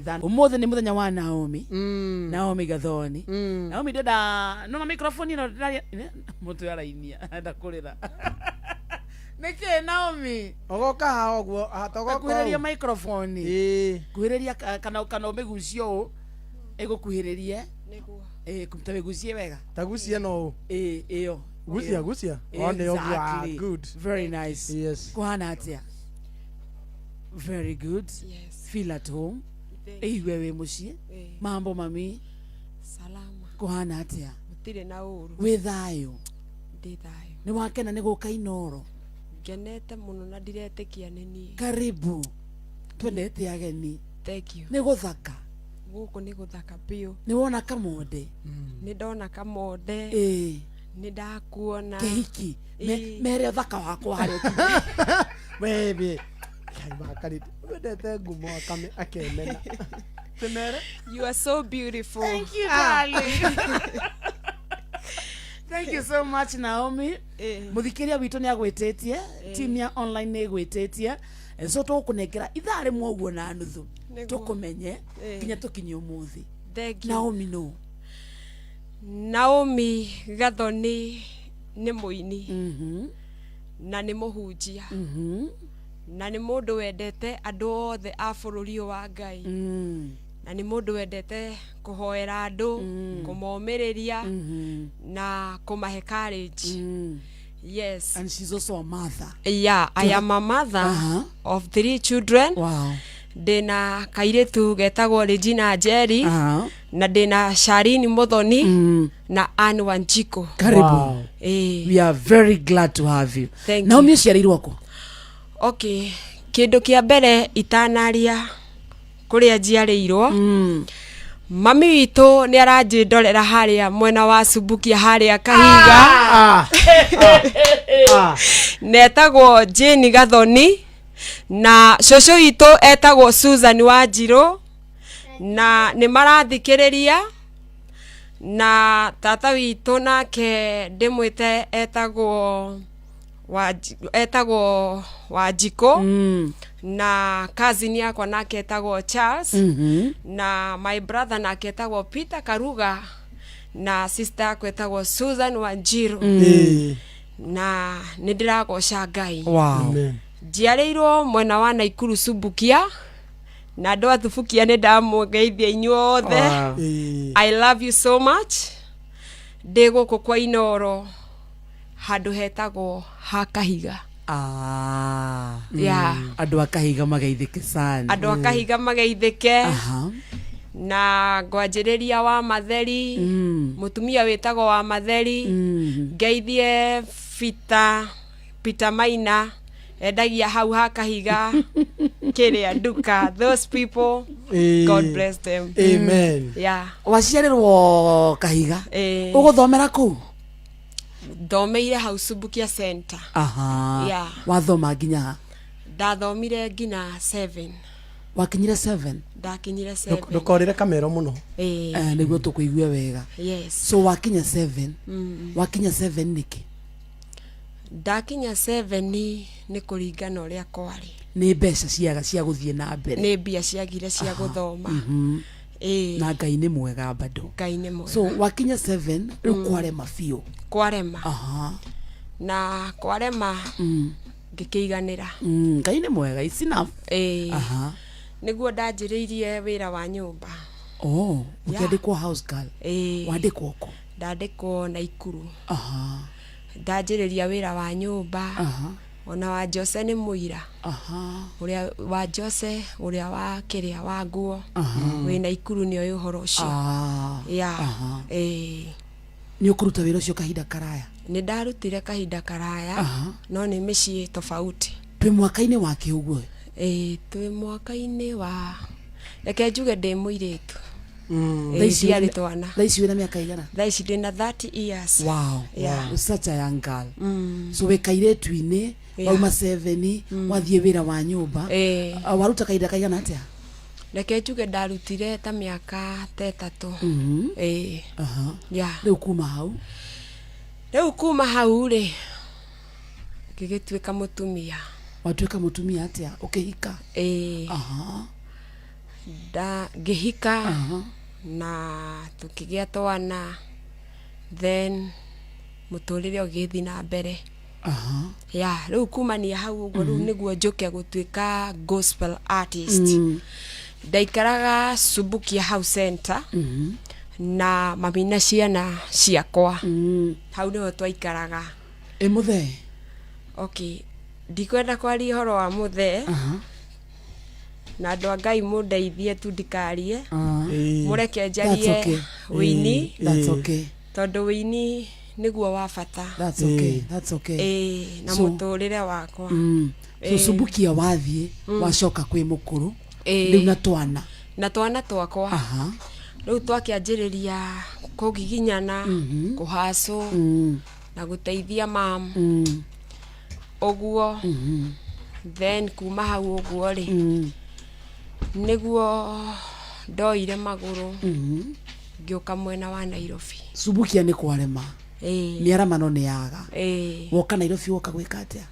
Together. Ũmũthĩ nĩ mũthenya wa Naomi. Naomi Gathoni. Naomi, ndĩrenda nona microphone ĩno ndĩraria mũtwe arainia enda kũrĩra nĩkĩ, Naomi? Ogoka haha ũguo, togoka. Kuhĩrĩria ũũ. Microphone. Ĩĩ. Kuhĩrĩria kana ũmĩgucie ũũ ĩgũkuhĩrĩrie. Nĩguo. Ĩĩ, ta mĩgucie wega. Ta gucia no ũũ. Ĩĩ, ĩyo. Gucia. Ĩyo. Gucia one ũguo. Ah, Exactly. good. Very nice. Yes. Kuhana atĩa? Very good. Yes. Feel at home. Thank you. Ĩigue wĩ mũciĩ. Mambo, mami? Salama. Kuhana atĩa? Gũtirĩ na ũru. Wĩ thayũ? Ndĩ thayũ. Nĩ wakena nĩ gũka Inoro? Ngenete mũno na ndiretĩkia nĩ niĩ. Karibu, twendete ageni. Thank you. Nĩ gũthaka? Gũkũ nĩ gũthaka biũ. Nĩ wona kamonde? Nĩ ndona kamonde. Nĩ ndakuona. Kĩhiki. Ĩĩ. Mere ũthaka wakwa harĩa ũkinyĩte. Webe Ngai makarĩte wendete ngumo akame akemena tĩmere. You are so beautiful. Thank you, darling. Thank you so much, Naomi. Mũthikĩria witũ nĩ agwĩtĩtie, team ya online nĩ ĩgwĩtĩtie. So tũgũkũnengera ithaa rĩmwe ũguo na nuthu. Nĩguo. Tũkũmenye nginya tũkinye ũmũthĩ. Thank you. Naomi no. Naomi Gathoni nĩ mũini na nĩ mũhunjia na nĩ mũndũ wendete andũ othe a bũrũri ũyũ wa Ngai na nĩ mũndũ wendete kũhoera andũ, kũmomĩrĩria na kũmahe courage. Yes. And she's also a mother. Yeah, I am a mother of three children. Ndĩna kairĩtu getagwo Regina Njeri na ndĩna Sharini Muthoni na Ann Wanjiko. Karibu. Wow. We are very glad to have you. Thank Naomi, you. ũciarĩirwo kũ? Okay, kĩndũ kĩa mbere itanaria kũrĩa njiarĩirwo, mami witũ nĩ aranjĩndorera harĩa mwena wa Subukia harĩa Kahiga. Ah. Ah. Na etagwo Jane Gathoni na cũcũ witũ etagwo Susan Wanjirũ na nĩ marathikĩrĩria, na tata witũ nake ndĩmwĩte etagwo Wanjikũ na cousin yakwa nake etagwo Charles na my brother nake etagwo Peter Karuga na sister yakwa etagwo Susan Wanjiru na nĩ ndĩragoca Ngai. Amen. Njiarĩirwo mwena wa Naikuru Subukia, na andũ a Thubukia nĩ ndamũgeithia inyuothe. I love you so much. Ndĩ gũkũ kwa Inoro handũ hetagwo ha Kahiga. Yeah. Andũ a Kahiga mageithĩke sana. Andũ a Kahiga mageithĩke. Na ngwanjĩrĩria wa Matheri, mũtumia wĩtagwo wa Matheri. Ngeithie Peter, Peter Maina endagia hau ha Kahiga kĩrĩa nduka. Those people, God bless them. Amen. Yeah. Waciarĩrwo Kahiga? Ĩĩ. Ũgũthomera kũu? Thomeire hau Subukia Center. Yeah. Wathoma nginya ha? Ndathomire nginya 7. Wakinyire 7? Ndakinyire 7. Ndũkorĩre kamero mũno. Ĩĩ. Eh, nĩguo tũkũigue wega. Yes. So wakinya 7, wakinya 7 nĩkĩ? Ndakinya 7 nĩ kũringana ũrĩa kwarĩ. Nĩ mbeca ciaga cia gũthiĩ na mbere? Nĩ mbia ciagire cia gũthoma, ĩĩ. Na Ngai nĩ mwega bado. Ngai nĩ mwega. So wakinya 7 rĩu kwarema biũ? Kwarema. Na kwarema ngĩkĩiganĩra. Ngai nĩ mwega, it's enough. Ĩĩ. Nĩguo ndanjĩrĩirie wĩra wa nyũmba. Oh, ũkĩandĩkwo house girl? Ĩĩ. Wandĩkwo kũ? Ndandĩkwo Naikuru. Ndanjĩrĩria wĩra wa nyũmba. Ona wa Jose nĩ mũira. Ũrĩa wa Jose, ũrĩa wa kĩrĩa wa nguo wĩ Naikuru nĩ oĩ ũhoro ũcio. Yeah. Ĩĩ. Nĩ ũkũruta wĩra ũcio kahinda karaya? Nĩ ndarutire kahinda karaya, no nĩ mĩciĩ tofauti. Twĩ mwaka-inĩ wake ũguo? Ĩĩ, twĩ mwaka-inĩ wa, reke njuge ndĩ mũirĩtu. Thaa Ĩĩ, ici ndiarĩ twana. Thaa ici wĩna mĩaka igana? Thaa ici ndĩna 30 years. Wow. Yeah. You're such a young girl. So wĩ kairĩtu-inĩ, wauma 7 wathiĩ wĩra wa nyũmba. Ĩĩ. Ah, waruta kahinda kaigana atĩa? Reke njuge ndarutire ta mĩaka ta 3. Ĩĩ. Yeah. Rĩu kuma hau? Rĩu kuma hau rĩ, ngĩgĩtuĩka mũtumia. Watuĩka mũtumia atĩa? Ũkĩhika? Ĩĩ. Nda ngĩhika na tũkĩgĩa twana, then mũtũrĩre ũgĩthiĩ na mbere. Ya rĩu kumania hau ũguo rĩu nĩguo njũke gũtuĩka gospel artist. Ndaikaraga Subukia House Center na mami na ciana ciakwa. Hau nĩho twaikaraga. Ĩ mũthee? Okay, ndikwenda kwaria ũhoro wa mũthee, na andũ a Ngai mũndeithie tu ndikarie. Mũreke That's njarie okay. wĩini. That's okay. Tondũ wĩini nĩguo wa bata. That's okay. That's okay. Ĩĩ, na mũtũrĩre wakwa. So Subukia wathiĩ, wacoka kwĩ mũkũrũ Ĩĩ. rĩu na twana? Na twana twakwa. Rĩu twakĩanjĩrĩria kũgiginyana, kũhacũ na gũteithia mam ũguo. Then kuma hau ũguo rĩ, nĩguo ndoire magũrũ ngĩũka mwena wa Nairobi. Subukia nĩ kwarema. Ĩĩ. Mĩaramano nĩ yaga. Ĩĩ. Woka Nairobi, woka gwĩka atĩa?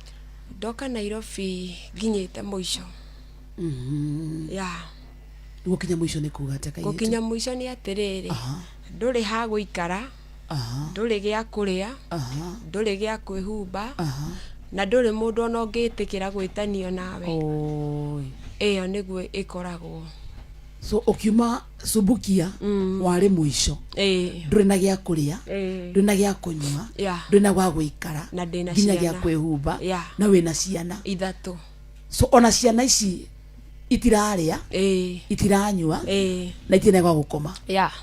Ndoka Nairobi nginyĩte mũico ya. Gũkinya mũico nĩ kuga atĩa, kairĩtu? Gũkinya mũico nĩ atĩrĩrĩ, ndũrĩ ha gũikara, ndũrĩ gĩa kũrĩa, ndũrĩ gĩa kwĩhumba, na ndũrĩ mũndũ ona ũngĩtĩkĩra gwĩtanio nawe. Oi. Ĩyo nĩguo ĩkoragwo. So ũkiuma Subukia warĩ mũico. Ĩĩ. Ndũrĩ na gĩa kũrĩa, Ĩĩ. ndũrĩ na gĩa kũnyua, ndũrĩ na gwa gũikara, Na ndĩna nginya gĩa ciana. kwĩhumba, na wĩna ciana 3. So ona ciana ici itirarĩa, itiranyua, na itirĩ na gwa gũkoma.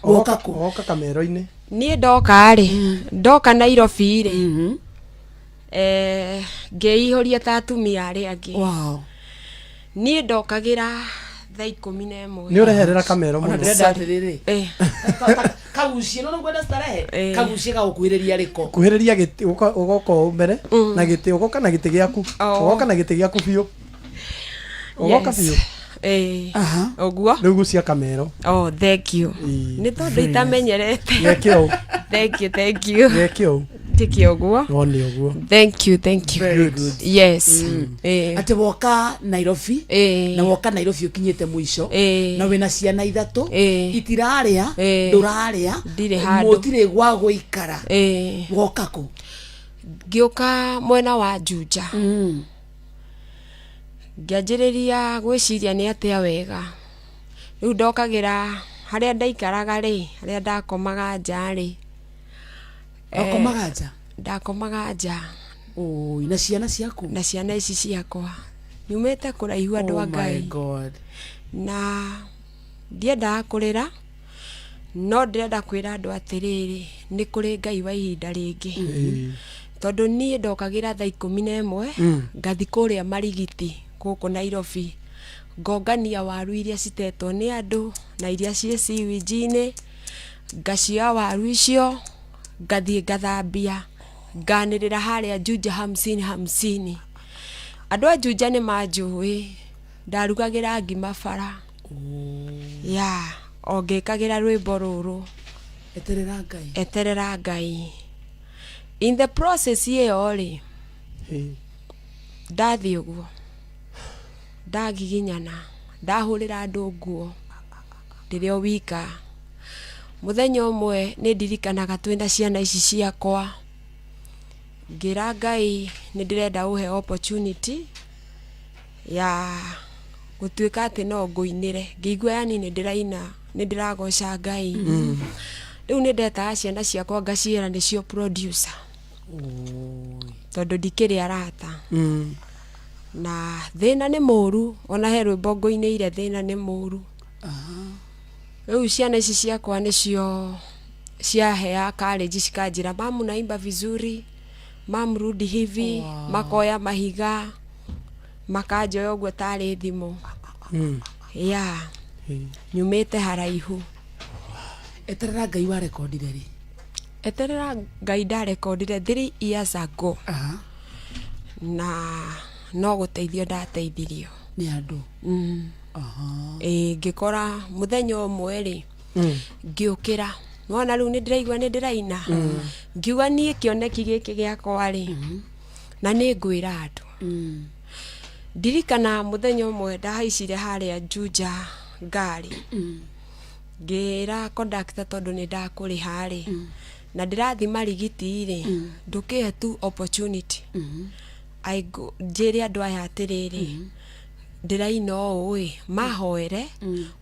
Woka kũ? Ogoka kamero-inĩ. Niĩ ndoka rĩ, ndoka Nairobi rĩ, ngĩihũria ta atumia arĩa angĩ. Niĩ ndokagĩra thaa 11. Nĩ ũreherera kamero Ona mũno. ndĩrenda atĩrĩrĩ, Eh. kagucie no nĩngwenda starehe. Eh. Kagucie gagũkuhĩrĩria rĩko. Kuhĩrĩria gĩtĩ, ũgoka ũũ mbere na gĩtĩ, ũgoka na gĩtĩ gĩaku. Oh. Ũgoka na gĩtĩ gĩaku biũ, ũgoka Yes. biũ. Ũguo. Rĩu gucia kamero. Oh, thank you. Ĩĩ. Nĩ tondũ itamenyerete. Geke ũũ. Thank you, thank you. Geke ũũ. Njĩke ũguo. Wone ũguo. Thank you, thank you. Very good. Yes. Eh. Atĩ woka Nairobi, Eh. na woka Nairobi ũkinyĩte mũico, Eh. na wĩna ciana 3, Eh. itirarĩa, Eh. ndũrarĩa, Ndirĩ handũ. mũtirĩ gwa gũikara. Eh. Woka kũ? Ngĩũka mwena wa Juja. Ngĩanjĩrĩria gwĩciria nĩ atĩa wega. Rĩu ndokagĩra harĩa ndaikaraga rĩ, harĩa ndakomaga nja rĩ. Wakomaga nja? Ndakomaga nja. Oi, na ciana ciaku? Na ciana ici ciakwa. Nyumĩte kũraihu, andũ a Oh my Ngai. God. Na ndiendaga kũrĩra, no ndĩrenda kwĩra andũ atĩrĩrĩ, nĩ kũrĩ Ngai wa ihinda rĩngĩ. Tondũ niĩ ndokagĩra thaa 11, ngathi kũrĩa Marigiti gũkũ Nairobi, ngongania waru iria citetwo nĩ andũ na iria ciĩ siwinji-inĩ, ngacioya waru icio, ngathiĩ ngathambia, nganĩrĩra harĩa Juja 50 50. Andũ a Juja nĩ manjũĩ, ndarugagĩra ngima bara ya o ngĩkagĩra rwĩmbo rũrũ. Eterera Ngai. Eterera Ngai. In the process ĩyo rĩ, ndathiĩ ũguo ndagiginyana, ndahũrĩra andũ nguo ndĩrĩ o wika. Mũthenya ũmwe nĩ ndirikanaga twĩna ciana ici ciakwa, ngĩra Ngai nĩ ndĩrenda ũhe opportunity ya gũtuĩka atĩ no ngũinĩre. Ngĩigua yani nĩ ndĩraina, nĩ ndĩragoca Ngai. Rĩu nĩ ndetaga ciana ciakwa ngaciĩra nĩcio producer, tondũ ndikĩrĩ arata. Na thĩna nĩ mũru, ona he rwĩmbo ngũinĩire thĩna nĩ mũru. Rĩu ciana ici ciakwa nĩcio ciaheaga courage, cikanjĩra, "Mamu, naimba vizuri, mam, rudi hivi." Makoya mahiga makanjoya ũguo tarĩ thimũ ya nyumĩte haraihu. Eterera Ngai warekondire rĩ? Eterera Ngai ndarekondire 3 years ago. Na no gũteithio ndateithirio Nĩ andũ. Ĩĩ, ngĩkora mũthenya ũmwe rĩ, ngĩũkĩra nona rĩu nĩ ndĩraigua nĩ ndĩraina, ngiuga niĩ kĩoneki gĩkĩ gĩakwa rĩ, na nĩ ngwĩra andũ. Ndirikana mũthenya ũmwe ndahaicire harĩa Juja. Ngari ngĩra conductor, tondũ nĩ ndakũrĩha rĩ, na ndĩrathi Marigiti rĩ, ndũkĩhe tu opportunity I go, njĩre andũ aya atĩrĩrĩ, ndĩraina ũũ ĩ, mahoere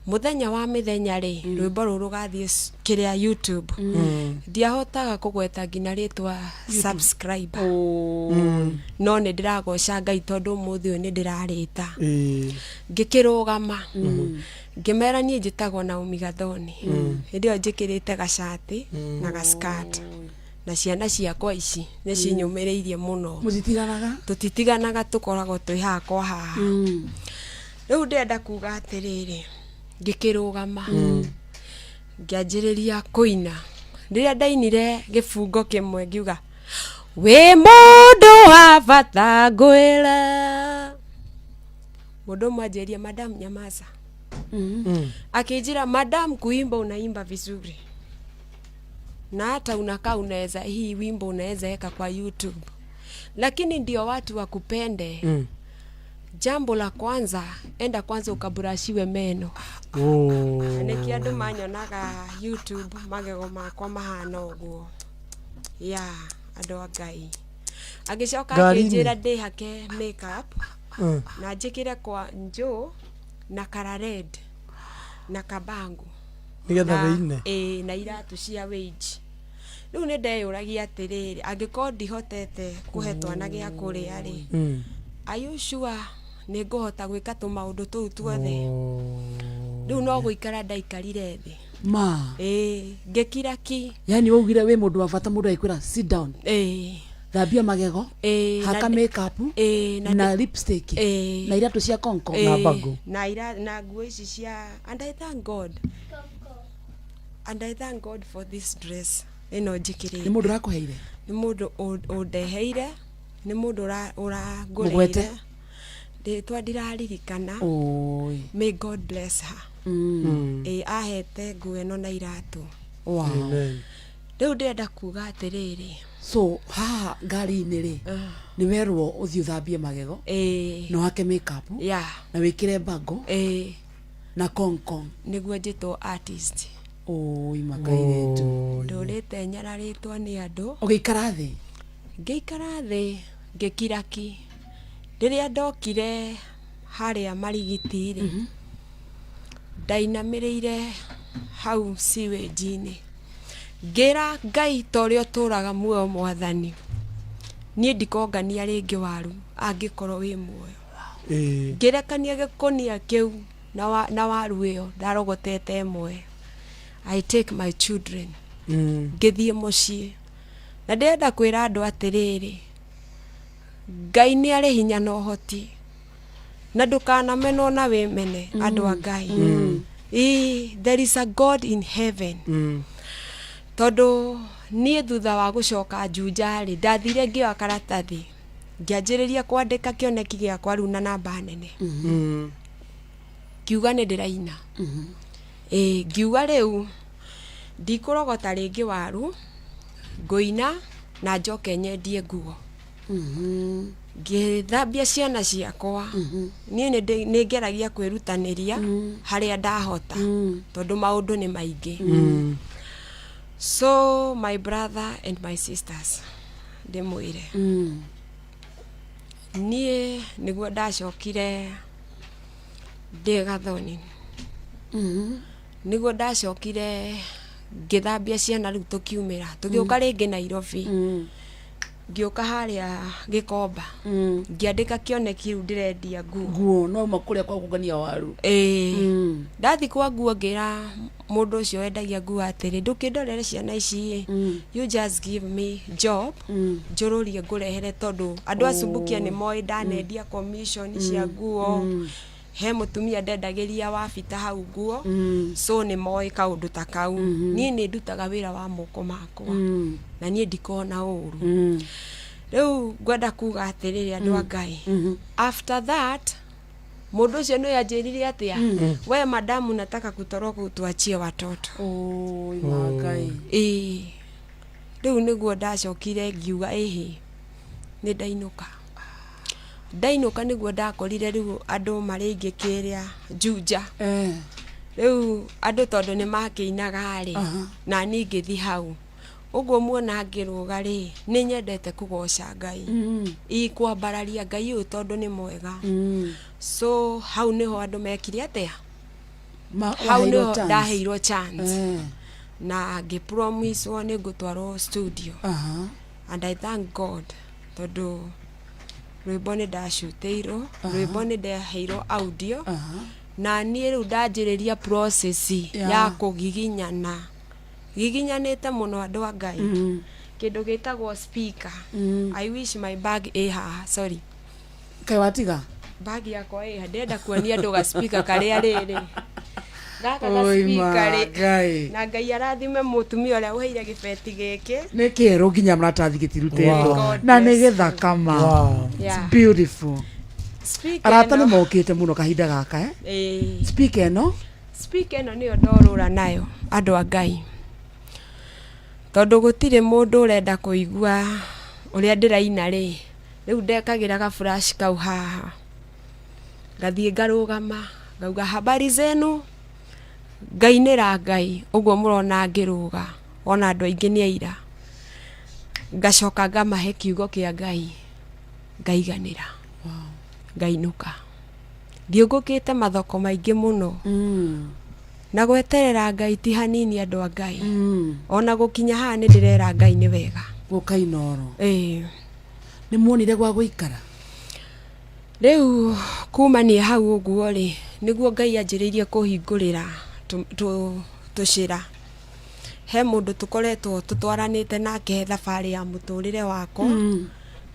mũthenya wa mĩthenya rĩ, rwĩmbo rũrũ rũgathiĩ kĩrĩa YouTube. Ndiahotaga kũgweta nginya rĩtwa subscribe, no nĩ ndĩragoca Ngai tondũ ũmũthĩ ũyũ nĩ ndĩrarĩta. Ngĩkĩrũgama ngĩmera niĩ njĩtagwo Naomi Gathoni. Hĩndĩ ĩyo njĩkĩrĩte gacati na gaskirt, na ciana ciakwa ici nĩ cinyũmĩrĩirie mũno. Mũtitiganaga? Tũtitiganaga, tũkoragwo twĩ haha kwa haha. Rĩu ndĩrenda kuga atĩrĩrĩ, ngĩkĩrũgama ngĩanjĩrĩria kũina. Rĩrĩa ndainire gĩbungo kĩmwe, ngiuga, "Wĩ mũndũ wa bata." Ngwĩra mũndũ ũmwe anjĩrie, "Madam, nyamaza." Akĩnjĩra, "Madam, kuimba unaimba vizuri na hata unakaa unaweza, hii wimbo unaweza weka kwa YouTube, lakini ndio watu wakupende, jambo la kwanza, enda kwanza ukaburashiwe meno." Oh. Nĩkĩo andũ manyonaga YouTube magego makwa mahana ũguo ya andũ a Ngai. Agĩcoka Ngari-inĩ? akĩnjĩra ndĩhake makeup na njĩkĩre kwa njũ na kara red na kabangu Nĩgetha na, wĩine. Ĩĩ, na iratũ cia wage. Rĩu nĩ ndeyũragia atĩrĩrĩ, angĩkorwo ndihotete kũhe twana gĩa kũrĩa rĩ, are you sure nĩ ngũhota gwĩka tũmaũndũ tũu tuothe? Rĩu no gũikara ndaikarire thĩ. Ma. Ĩĩ, ngĩkira ki. Yani waugire wĩ mũndũ wa bata, mũndũ agĩkwĩra, "Sit down, Ĩĩ. thambia magego, Ĩĩ, haka makeup ĩĩ, na na lipstick Ĩĩ. na iratũ cia konko." Na bango. Na ira, na nguo ici cia, and I thank God for this dress ĩno njĩkĩrĩte. Nĩ mũndũ ũrakũheire? Nĩ mũndũ ũndeheire, nĩ mũndũ ũrangũrĩire. Mũgwete? Rĩtwa ndiraririkana. Oi. May God bless her. Ĩ, ahete nguo ĩno na iratũ. Amen. Rĩu ndĩrenda kuga atĩrĩrĩ, So haha ngari-inĩ rĩ, nĩ werwo ũthiĩ ũthambie magego ĩĩ na ũhake makeup na wĩkĩre bango na konkon. Nĩguo njĩtwo artist. Oi, makairetu. Ndũrĩte nyararĩtwo nĩ andũ. Ũgĩikara thĩ. Ngĩikara thĩ ngĩkira ki. Rĩrĩa ndokire harĩa Marigiti rĩ, ndainamĩrĩire hau sewage-inĩ, ngĩra Ngai, ta ũrĩa ũtũraga muoyo, Mwathani, niĩ ndikongania rĩngĩ waru angĩkorwo wĩ muoyo. Ngĩrekania gĩkũnia kĩu na waru ĩyo ndarogotete ĩmwe. I take my children, ngĩthiĩ mũciĩ, na ndĩrenda kwĩra andũ atĩrĩrĩ, Ngai nĩ arĩ hinya na ũhoti, na ndũkanamenwo na wĩmene, andũ a Ngai. Ĩĩ, there is a God in heaven. Tondũ niĩ thutha wa gũcoka Juja rĩ, ndathire ngĩoya karatathi, ngĩanjĩrĩria kwandĩka kĩoneki gĩakwa rĩu na namba nene. Ngiuga nĩ ndĩraina. Ĩĩ, ngiuga rĩu ndikũrogota rĩngĩ waru, ngũina na njoke nyendie nguo. Ngĩthambia ciana ciakwa. Niĩ nĩ ngeragia kwĩrutanĩria harĩa ndahota, tondũ maũndũ nĩ maingĩ. So my brother and my sisters, ndĩmwĩre, niĩ nĩguo ndacokire ndĩ Gathoni, nĩguo ndacokire ngĩthambia ciana. Rĩu tũkiumĩra, tũgĩũka rĩngĩ Nairobi. Ngĩũka harĩa Gĩkomba, ngĩandĩka kĩoneki, rĩu ndĩrendia nguo. Nguo no uma kũrĩa kwa kũngania waru. Ĩĩ, ndathi kwa nguo, ngĩra mũndũ ũcio wendagia nguo atĩrĩ, "Ndũkĩndorere ciana ici ĩ, you just give me job, njũrũrie ngũrehere," tondũ andũ a Subukia nĩ moĩ ndanendia commission cia nguo. He mũtumia ndendagĩria wabita hau nguo, so nĩ moĩ kaũndũ ta kau. Niĩ nĩ ndutaga wĩra wa moko makwa na niĩ ndikona ũru. Rĩu ngwenda kuga atĩrĩrĩ, andũ a Ngai, after that mũndũ ũcio nĩ anjĩrire atĩa, "We madamu, nataka kutoroka, utuachie watoto." Oi, mangai. Ĩĩ, rĩu nĩguo ndacokire ngiuga, ĩhĩ, nĩ ndainũka. Ndainũka nĩguo ndakorire rĩu andũ marĩ aingĩ kĩrĩa Juja. Rĩu andũ tondũ nĩ makĩinaga rĩ, Aha. na niĩ ngĩthiĩ hau ũguo muona ngĩrũga rĩ, nĩ nyendete kũgoca Ngai, ikwambararia Ngai ũyũ tondũ nĩ mwega. So hau nĩho andũ mekire atĩa? Hau Waheirwo nĩho chance. Ndaheirwo chance na ngĩpromiswo nĩ ngũtwarwo studio. And I thank God tondũ rwĩmbo nĩ ndacutĩirwo, rwĩmbo nĩ ndaheirwo audio. Na niĩ rĩu ndanjĩrĩria process ya kũgiginyana, giginyanĩte mũno, andũ a Ngai. Kĩndũ gĩtagwo speaker. I wish my bag ĩ haha, sorry. Kaĩ watiga? Bag yakwa ĩ haha, ndĩrenda kuonia andũ ga speaker karĩa rĩrĩ gaka ga Oi, speaker rĩ. Ngai. Na Ngai arathime mũtumia ũrĩa ũheire gĩbeti gĩkĩ. Nĩ kĩerũ nginya maratathi gĩtirutĩtwo. God Na nĩ bless you. gĩthaka ma. Yeah. Beautiful. Speaker Arata nĩ ĩno- mokĩte mũno kahinda gaka, eh? Ĩĩ. Speaker ĩno. Speaker ĩno nĩyo ndorũra nayo, andũ a Ngai, tondũ gũtirĩ mũndũ ũrenda kũigua ũrĩa ndĩraina rĩ. Rĩu ndekagĩra ga flash kau haha, ngathiĩ ngarũgama, ngauga habari zenu, ngainĩra Ngai ũguo mũrona ngĩrũga, ona andũ aingĩ nĩ aira. Ngacoka ngamahe kiugo kĩa Ngai, ngaiganĩra, ngainũka thiũngũkĩte mathoko maingĩ mũno. Na gweterera Ngai ti hanini, andũ a Ngai. Ona gũkinya haha nĩ ndĩrera Ngai nĩ wega. Gũka Inoro. Ĩĩ. Nĩ muonire gwa gũikara? Rĩu kumania hau ũguo rĩ, nĩguo Ngai anjĩrĩirie kũhingũrĩra tũcĩra. He mũndũ tũkoretwo tũtwaranĩte nake thabarĩ ya mũtũrĩre wakwa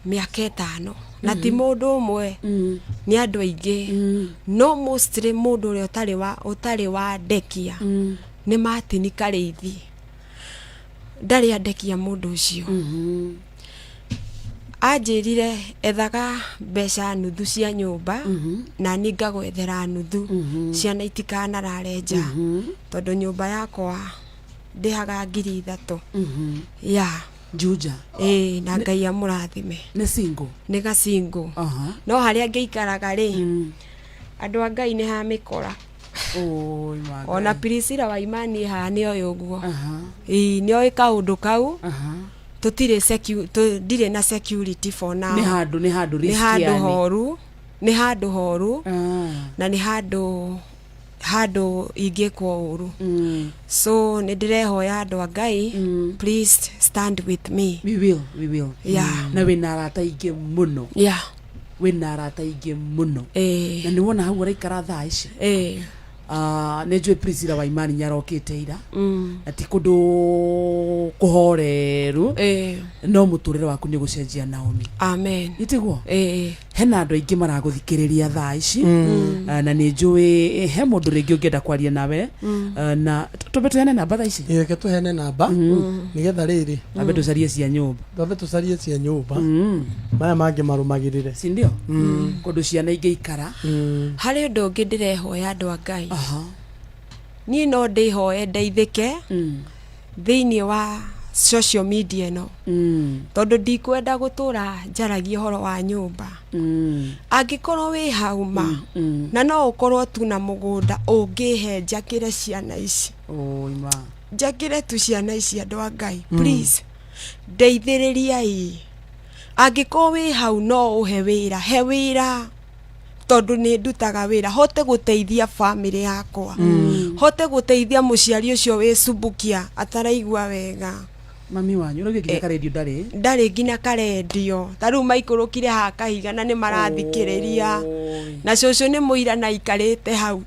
mĩaka 5, na ti mũndũ ũmwe, nĩ andũ aingĩ, no mostly mũndũ ũrĩa ũtarĩ wa ndekia nĩ Martin Karĩithi. Ndarĩ andekia mũndũ ũcio. Anjĩrire ethaga mbeca nuthu cia nyũmba na niĩ ngagwethera nuthu, ciana itikanarare nja, tondũ nyũmba yakwa ndĩhaga 3000 ya. Juja. Ĩĩ, na Ngai amũrathime. Nĩ single? Nĩ gacingo. No harĩa ngĩikaraga rĩ, andũ a Ngai, nĩ ha mĩkora. Oi, ma Ona Ngai. Priscilla wa Imani haha nĩ oĩ ũguo. Ĩĩ, nĩ oĩ kaũndũ kau. Tũtirĩ ndirĩ na security for now. Nĩ handũ Nĩ risky handũ yani. horu, nĩ handũ horu. Na nĩ handũ ingĩkwo ũru. So nĩ ndĩrehoya, andũ a Ngai, please stand with me. We will, we will. Na wĩna arata aingĩ mũno. Wĩna arata aingĩ mũno. Na nĩ wona hau ũraikara thaa ici. Ah, nĩ njũĩ Priscilla wa Imani nĩ arokĩte ira. Na ti kũndũ kũhoreru. No mũtũrĩre waku nĩ gũcenjia, Naomi. Amen. Itiguo? Ĩĩ. Hena andũ aingĩ maragũthikĩrĩria thaa ici. Ah, na nĩ njũĩ he mũndũ rĩngĩ ũngĩenda kwaria nawe. Ah, na tũmbe tũheane namba thaa ici. Ĩ, reke tũheane namba nĩgetha rĩrĩ. Ambe tũcarie cia nyũmba. Twambe tũcarie cia nyũmba, maya mangĩ marũmagĩrĩre. Si ndio? Kũndũ ciana ingĩikara. Harĩ ũndũ ũngĩ ndĩrehoya, andũ a Ngai. Niĩ no ndĩhoe ndeithĩke thĩinĩ wa social media ĩno, tondũ ndikwenda gũtũra njaragia ũhoro wa nyũmba. Angĩkorwo wĩ hau ma, na no ũkorwo tu na mũgũnda ũngĩhe njakĩre ciana ici, Oi ma. njakĩre tu ciana ici, andũ a Ngai, please ndeithĩrĩriai. Angĩkorwo wĩ hau no ũhe wĩra, he wĩra, tondũ nĩ ndutaga wĩra hote gũteithia bamĩrĩ yakwa, hote gũteithia mũciari ũcio wĩ Subukia ataraigua wega. Mami wanyu ũrauga nginya karendio ndarĩ? Ndarĩ nginya karendio. Ta rĩu maikũrũkire haha kahiga na nĩ marathikĩrĩria. Oi. Na cũcũ nĩ mũira na aikarĩte hau,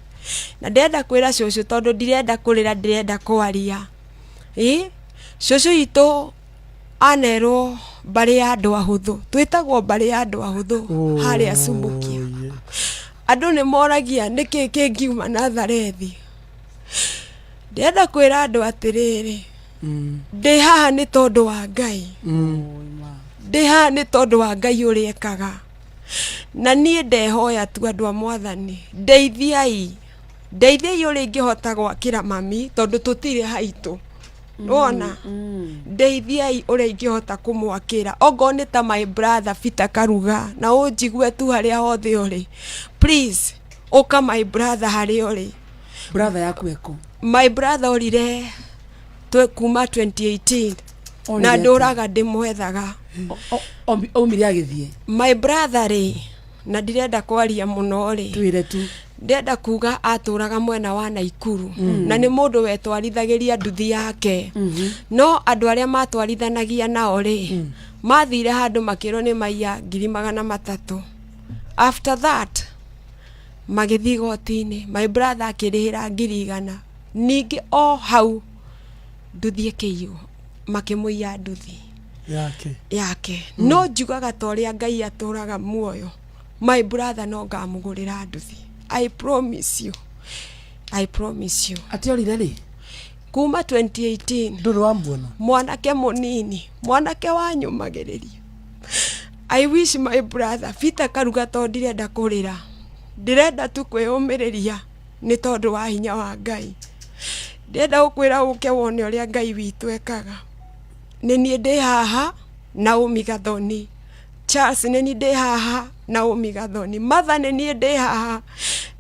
na ndĩrenda kwĩra cũcũ, tondũ ndirenda kũrĩra, ndĩrenda kwaria. Ĩ cũcũ witũ anerwo mbarĩ ya andũ ahũthũ, twĩtagwo mbarĩ ya andũ ahũthũ harĩa Subukia. Andũ nĩ moragia nĩkĩ kĩngiuma Natharethi. Ndĩrenda kwĩra andũ atĩrĩrĩ, ndĩ haha nĩ tondũ wa Ngai. Oi ma. Ndĩ haha nĩ tondũ wa Ngai ũrĩa ekaga, na niĩ ndehoya tu, andũ a Mwathani, ndeithiai, ndeithiai ũrĩa ingĩhota gwakĩra mami, tondũ tũtirĩ haitũ wona. Ndeithiai ũrĩa ingĩhota kũmwakĩra, ongorwo nĩ ta my brother Peter Karuga, na ũnjigue tu harĩa hothe ũrĩ, please ũka my brother harĩa ũrĩ. Brother yaku eko? My brother orire twe kuma 2018. Orire Na atĩa? Ndũraga ndĩmwethaga. Aumire agĩthiĩ? My brother rĩ, na ndirenda kwaria mũno rĩ, Twĩre tu. Ndĩrenda kuga atũraga mwena wa Naikuru na nĩ mũndũ wetwarithagĩria nduthi yake, no andũ arĩa matwarithanagia nao rĩ, mathire handũ makĩrwo nĩ maiya 300,000. After that magĩthiĩ igoti-inĩ, my brother akĩrĩhĩra 100,000. Ningĩ o hau nduthi ĩkĩiywo, makĩmũiya nduthi yake. Yake. No njugaga ta ũrĩa Ngai atũraga muoyo, my brother no ngamũgũrĩra nduthi. I promise you, I promise you. Atĩ orire rĩ? Kuma 2018. Ndũrĩ wamuona? Mwanake mũnini, mwanake wanyũmagĩrĩria. I wish my brother Peter Karuga, tondũ ndirenda kũrĩra, ndĩrenda tu kwĩyũmĩrĩria nĩ tondũ wa hinya wa Ngai. Ndĩrenda gũkwĩra ũke wone ũrĩa Ngai witũ ekaga. Nĩ niĩ ndĩ haha Naomi Gathoni Charles, nĩ niĩ ndĩ haha Naomi Gathoni Martha, nĩ niĩ ndĩ haha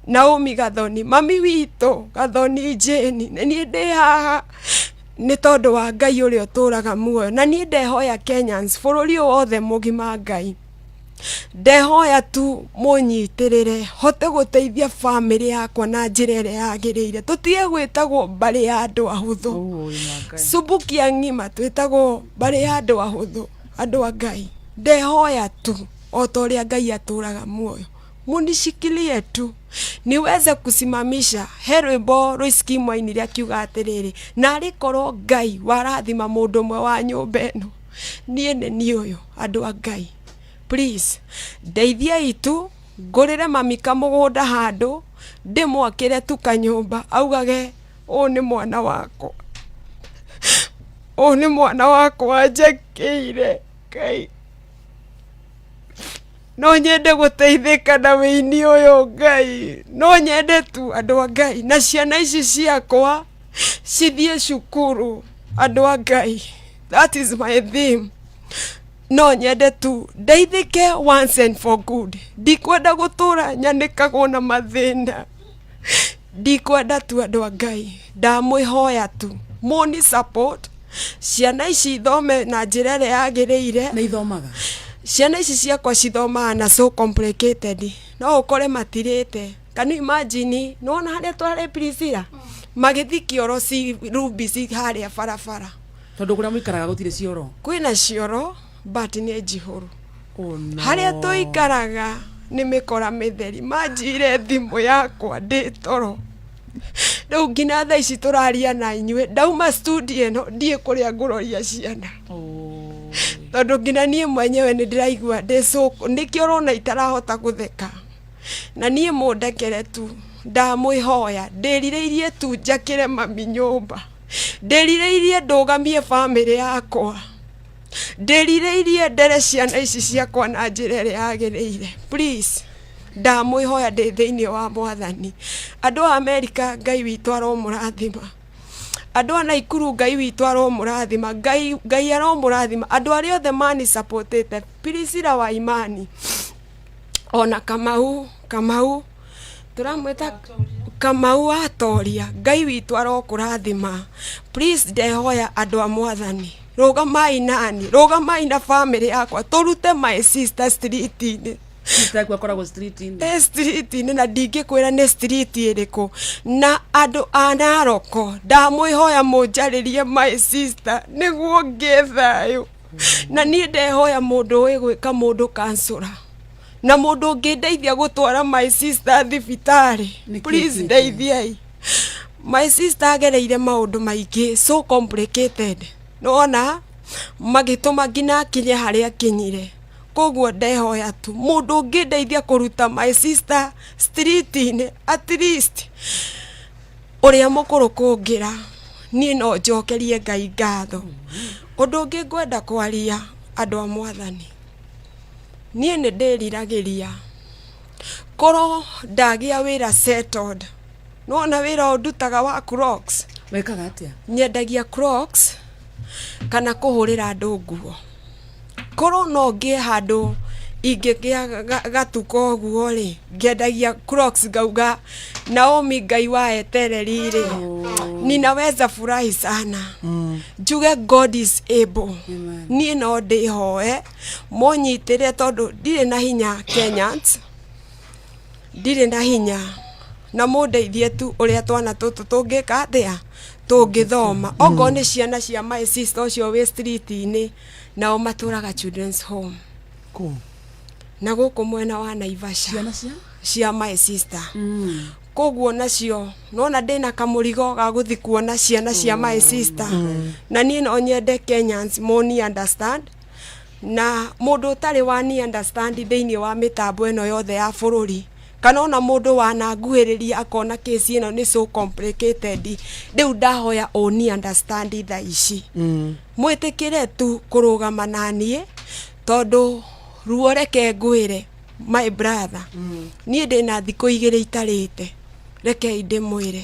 Naomi Gathoni mami witũ Gathoni Jane, nĩ niĩ ndĩ haha nĩ tondũ wa Ngai ũrĩa ũtũraga muoyo. Na niĩ ndehoya Kenyans, bũrũri ũyũ wothe mũgima, Ngai ndehoya tu mũnyitĩrĩre hote gũteithia bamĩrĩ yakwa na njĩra ĩrĩa yagĩrĩire, tũtige gwĩtagwo mbarĩ ya andũ ahũthũ. Oi, Ngai. Subukia ng'ima twĩtagwo mbarĩ ya andũ ahũthũ. Andũ a Ngai, ndehoya tu o ta ũrĩa Ngai atũraga muoyo, munishikilie tu niweze kusimamisha. He rwĩmbo rũiskimu ainire akiuga atĩrĩrĩ, narĩ korwo Ngai warathima mũndũ ũmwe wa nyũmba ĩno, niĩ nĩ niĩ ũyũ. Andũ a Ngai, please ndeithiai tu ngũrĩre mami kamũgũnda handũ, ndĩmwakĩre tu kanyũmba, augage ũyũ nĩ mwana wakwa, ũyũ nĩ mwana wakwa njakĩire. Ngai, no nyende gũteithĩka na wĩini ũyũ. Ngai, no nyende tu, andũ a Ngai, na ciana ici ciakwa cithiĩ cukuru. Andũ a Ngai, that is my theme. No nyende tu ndeithĩke once and for good. Ndikwenda gũtũra nyanĩkagwo na mathĩna, ndikwenda tu. Andũ a Ngai, ndamwĩhoya tu mũni support, ciana ici ithome na njĩra ĩrĩa yagĩrĩire. Nĩ ithomaga? Ciana ici ciakwa cithomaga na so complicated, no ũkore matirĩte. Can you imagine? Nĩwona harĩa twarĩ Priscilla magĩthi kĩoro ci rumbi ci harĩa barabara. Tondũ kũrĩa mũikaraga gũtirĩ cioro? Kwĩna cioro but nĩ njihũru. Oh, no. Harĩa tũikaraga nĩ mĩkora mĩtheri, manjire thimũ yakwa ndĩ toro. Rĩu nginya thaa ici tũraria na inyuĩ, ndauma studio ĩno ndiĩ kũrĩa ngũroria ciana. Oh. Tondũ nginya niĩ mwenyewe nĩ ndĩraigua ndĩ so, nĩkĩo ũrona itarahota gũtheka. Na niĩ mũndekere tu, ndamwĩhoya, ndĩrirĩirie tu njakĩre mami nyũmba, ndĩrirĩirie ndũgamie bamĩrĩ yakwa, ndĩrirĩirie ndere ciana ici ciakwa na njĩra ĩrĩa yagĩrĩire. Please, ndamwĩhoya ndĩ thĩinĩ wa Mwathani. Andũ a Amerika, Ngai witũ aromũrathima. Andũ a Naikuru, Ngai witũ aromũrathima. Ngai, Ngai aromũrathima. Andũ arĩa othe mani supportĩte Priscilla wa Imani, ona Kamau, Kamau tũramwĩta Kamau watoria, Ngai witũ arokũrathima. Please, ndehoya andũ a Mwathani, rũgamai nani, rũgamai na bamĩrĩ yakwa, tũrute my sister street-inĩ. Sister yaku akoragwo street-inĩ? Ĩ street-inĩ, na ndingĩkwĩra nĩ street ĩrĩkũ. Na andũ a Naroko, ndamwĩhoya mũnjarĩrie my sister nĩguo ngĩe thayũ. Na niĩ ndehoya mũndũ ũĩ gwĩka mũndũ kansũra na mũndũ ũngĩndeithia gũtwara my sister thibitarĩ. Nĩkĩ Please, ĩkĩte? ndeithiai. My sister agereire maũndũ maingĩ so complicated, nĩwona magĩtũma nginya akinye harĩa akinyire. Koguo ndehoya tu mũndũ ũngĩndeithia kũruta my sister street-inĩ, at least ũrĩa mũkũrũ kũngĩra niĩ no njokerie Ngai ngatho. Ũndũ ũngĩ ngwenda kwaria, andũ a Mwathani, niĩ nĩ ndĩriragĩria korwo ndagĩa wĩra settled. Nĩwona wĩra ũyũ ndutaga wa Crocs. Wekaga atĩa? Nyendagia Crocs kana kũhũrĩra andũ nguo. Korwo no ngĩe handũ Ingĩgĩa gatuka ũguo rĩ, ngĩendagia Crocs, ngauga Naomi Ngai wa etereri rĩ, ninaweza furahi sana, njuge God is able. Amen. Niĩ no ndĩhoe mũnyitĩre tondũ ndirĩ na hinya. Kenyans, ndirĩ na hinya, na mũndeithie tu ũrĩa twana tũtũ tũngĩka atĩa, tũngĩthoma. Okorwo nĩ ciana cia my sister ũcio wĩ street-inĩ, nao matũraga children's home. Kũ? Na gũkũ mwena wa Naivasha. Ciana cia? Cia my sister. Koguo nacio nona ndĩna kamũrigo ga gũthi kuona ciana cia my sister, na niĩ no nyende Kenyans moni understand, na mũndũ ũtarĩ wa ni understand thĩinĩ wa mĩtambo ĩno yothe ya bũrũri, kana ona mũndũ wananguhĩrĩria akona kesi ĩno nĩ so complicated, rĩu ndahoya ũni understand thaa ici. Mwĩtĩkĩre tu kũrũgama na niĩ, tondũ ruo, reke ngwĩre my brother, niĩ ndĩna thikũ 2 itarĩte. Rekei ndĩmwĩre,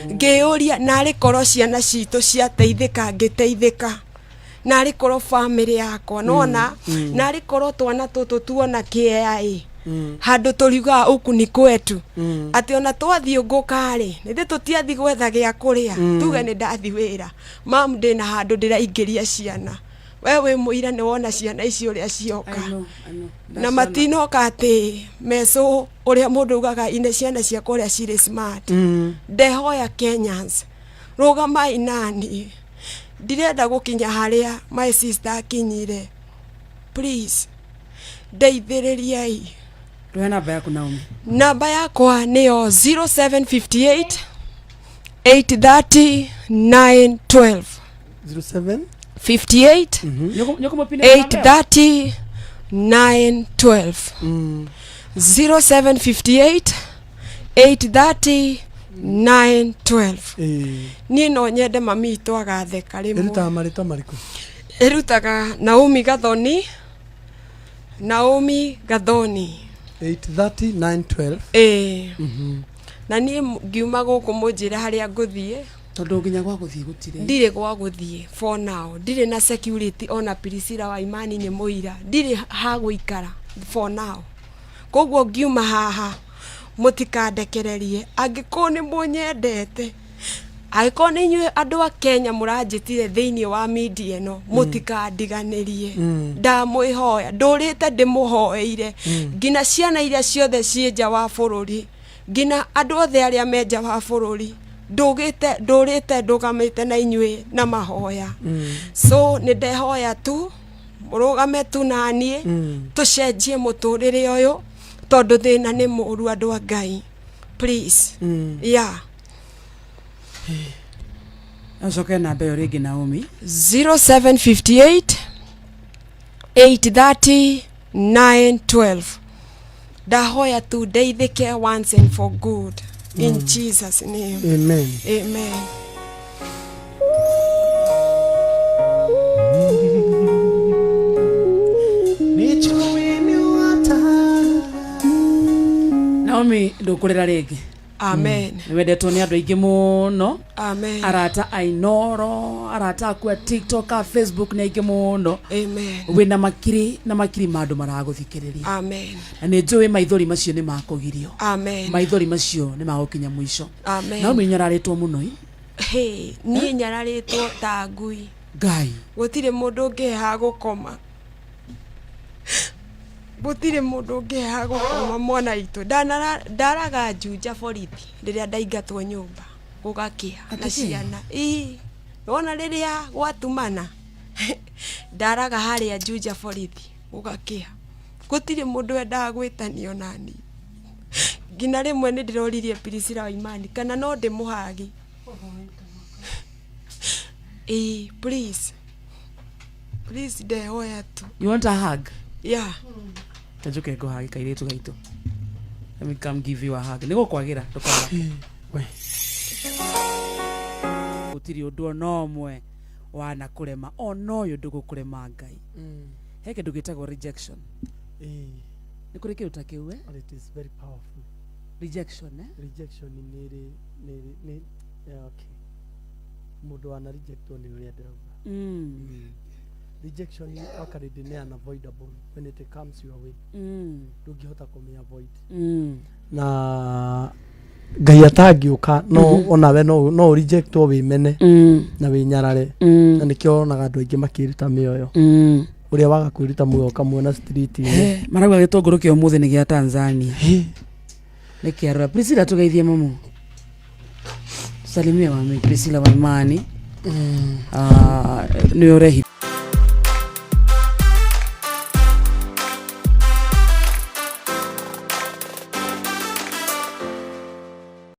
ngĩyũria narĩ korwo ciana citũ ciateithĩka, ngĩteithĩka, narĩ korwo family yakwa nona, narĩ korwo twana tũtũ tuona kĩea ĩ handũ tũriugaga huku ni kwetu, atĩ ona twathiĩ ngũkarĩ nĩthĩ tũtiathi gwetha gĩa kũrĩa, tuge nĩ ndathi wĩra, mam, ndĩna handũ ndĩraingĩria ciana. We wĩ mũira, nĩ wona ciana ici ũrĩa cioka. I know, I know. Na matinoka atĩ meco ũrĩa mũndũ ugaga ine ciana ciakwa ũrĩa cirĩ smart. Ndehoya Kenyans, rũgamai nani, ndirenda gũkinya harĩa my sister akinyire. Please ndeithĩrĩriai. Tuhe namba yaku, Naomi. Namba yakwa nĩyo 0758 830 912. 07 58 Nyũkũmũpinĩra namba ĩyo? 830 912. 0758 830 912. Niĩ no nyende mami itũ agatheka rĩmwe. Ĩrutaga marĩtwa marĩkũ? Ĩrutaga Naomi Gathoni, Naomi Gathoni. 830 912. Ĩĩ, na niĩ ngiuma gũkũ mũnjĩre harĩa ngũthiĩ. Tondũ nginya gwa gũthiĩ gũtirĩ. Ndirĩ gwa gũthiĩ for now, ndirĩ na security, ona Priscilla wa Imani nĩ mũira, ndirĩ ha gũikara for now. Koguo ngiuma haha mũtikandekererie, angĩkorwo nĩ mũnyendete, angĩkorwo nĩ inyuĩ andũ a Kenya mũranjĩtire thĩinĩ wa media ĩno, mũtikandiganĩrie. Ndamwĩhoya, ndũrĩte ndĩmũhoeire, nginya ciana iria ciothe ciĩ nja wa bũrũri, nginya andũ othe arĩa me nja wa bũrũri, ndũgĩte ndũrĩte ndũgamĩte na inyuĩ na mahoya. So nĩ ndehoya tu mũrũgame tu na niĩ, tũcenjie mũtũrĩre ũyũ, tondũ thĩna nĩ mũru. Andũ a Ngai, please, yeah. Acoke namba ĩyo rĩngĩ, Naomi. 0758 830 912. Ndahoya tu ndeithĩke once and for good, in Jesus' name. Amen. Amen. Naomi, ndũkũrĩra rĩngĩ. Amen. Nĩ wendetwo nĩ andũ aingĩ mũno. Amen. Arata ainoro, arata aku a TikTok, a Facebook nĩ aingĩ mũno. Amen. Wĩna makiri na makiri ma andũ maragũthikĩrĩria. Amen. Na nĩ njũĩ maithori macio nĩ makũgirio. Amen. Maithori macio nĩ magũkinya mũico. Amen. Naomi, nyararĩtwo mũno ĩ. Hey, niĩ nyararĩtwo ta ngui. Ngai. Gũtirĩ mũndũ ũngĩhe ha gũkoma, gũtirĩ mũndũ ũngĩhe ha gũkoma. Mwana witũ, ndaraga Juja borithi rĩrĩa ndaingatwo nyũmba gũgakĩa na Atĩ kĩ? ciana. Ii, wona rĩrĩa gwatumana, ndaraga harĩa Juja borithi gũgakĩa, gũtirĩ mũndũ wendaga gwĩtanio nani. Nginya rĩmwe nĩ ndĩroririe Priscilla wa Imani kana no ndĩmũhagi. Ĩĩ, please, please, ndehoya tu. You want a hug? Yeah. Tanjuke ngũhage kairĩtu gaitũ. Let me come give you a hug. Nĩ gũkwagĩra, ndũkona. We. Gũtirĩ ũndũ ona ũmwe wana kũrema, ona ũyũ ndũgũkũrema Ngai. He kĩndũ gĩtagwo rejection. Nĩ kũrĩ kĩndũ ta kĩu, eh? And it is very powerful. Rejection, eh? Rejection nĩ ĩrĩ nĩ yeah, okay, mũndũ wana rejectwo nĩ ũrĩa ndĩrauga. Rejection wakarĩndĩ nĩ unavoidable when it comes your way. Ndũngĩhota kũmĩ avoid. Na Ngai atangĩũka no onawe no rejectwo, wĩmene na wĩnyarare. Na nĩkĩo wonaga andũ aingĩ makĩruta mĩoyo. Ũrĩa waga kwĩruta muoyo ũkamuona street-inĩ. Marauga gĩtũngũrũ kĩa ũmũthĩ nĩ gĩa Tanzania, nĩ kĩarora. Priscilla, tũgeithie mamu, salimia mami Priscilla Waimani. Ah, nĩwe ũrehi.